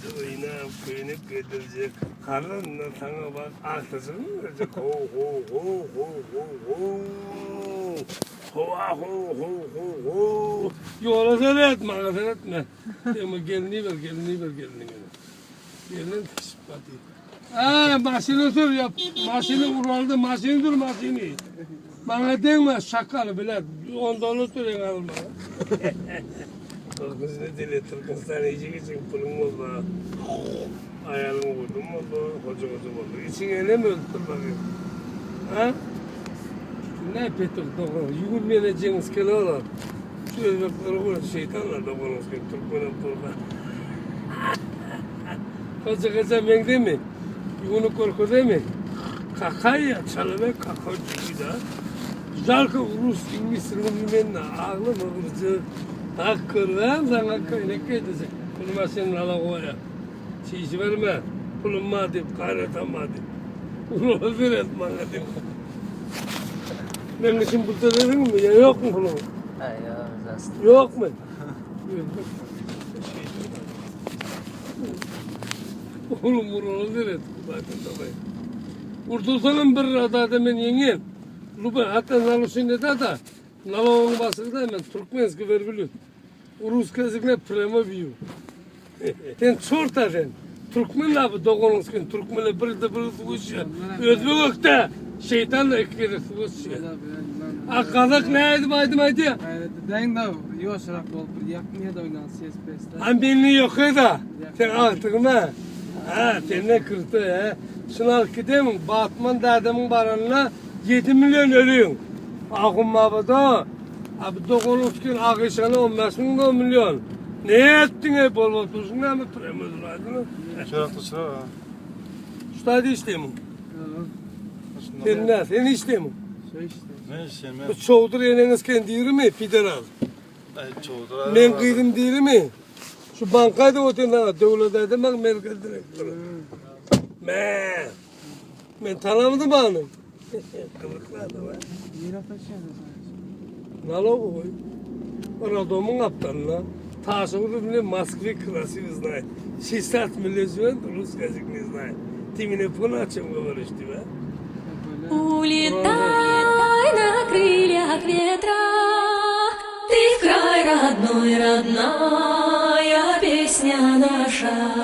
Oýnap köýnek geýdirjek. Garranda saňa bak agtyjygyň berjek. Ho ho ho ho ho ho. Howa ho ho ho ho. Ýola seret, maňa seretme. Emma gelni ber, gelni ber, gelni ber. Gelin pişip gaty. Ä, maşyny sür, ýap. Maşyny uraldy, maşyny sür, maşyny. Maňa degme, şakaly biler. Ondan otur eň alma. Türkmenistanda dili, Türkmenistan işi geçen puluň bolsa, aýalyň gurdum bolsa, hoja hoja bolsa. Içiň enem ölüpdir bakayım. Ha? Ne petuk dogan, ýuwun mene jeňiz kelolar. Şu özbekleri gör, şeytanlar doganymyz gelip türkmenem bolsa. Hoja hoja meňzemi? Ýuwuny görkezemi? Kakaý çalybe kakaý jigida. Žalko rus iňlis dilini bilmeýän agly mygyrjy. Ak görýän saňa köýnek geýdirjek. Puluma sen nalogoýa. Çişiberme. Pulum bar diýip, gaýratam bar diýip. Urala seret maňa diýip. Meň üçin pul tölediňmi ýa ýokmy puluň? Ýokmy? Oğlum urala seret. Urdursaňam bir adada men ýeňen. Luba hatda nalušenje da nalogyň başlygy men türkmenski werblýud. Ruski ýazykla prema biýu. Sen çorta sen. Türkmen abi doganyň sen türkmenler bir de bir suw içýär. Özbek ökde şeytan da iki gezek suw içýär. A gazak ne aýdyp aýdym aýdýar? Deň da ýoşrak bolup bir ýakyn ýerde oýnan CSPS-de. Ha meni ýok eda. Sen agtygyma. Ha sen ne kürte he. Şunu alyp gidemiň Batman dädemiň baranyna 7 million ölüň. Ahun babada Abi dogan utkin agyşany 15 müň milyon. Ne etdiň ey bol bol turşuň näme prem özür aýdyň. Çörekli çörek ha. Şu taýda işleýmiň. Sen ne? Sen işleýmiň. Şu işte. Men işleýän men. Bu çowdur eneňiz ken dirimi federal. Ay çowdur. Men gyzym dirimi? Şu bankayda otyryn sana döwlet aýdamaň merkez direktory. Me. Men tanamdym bany. Gyzykly adam ha. Nirä taşýaň sen? Налоговый. Роддомyň gapdalynda. Taşoguz bilen Moskвы красиво знает. 60 миллион русский язык не знает. Ты меня понял, о чем говоришь, ты, а? Улетай на крыльях ветра, Ты в край родной, родная песня наша.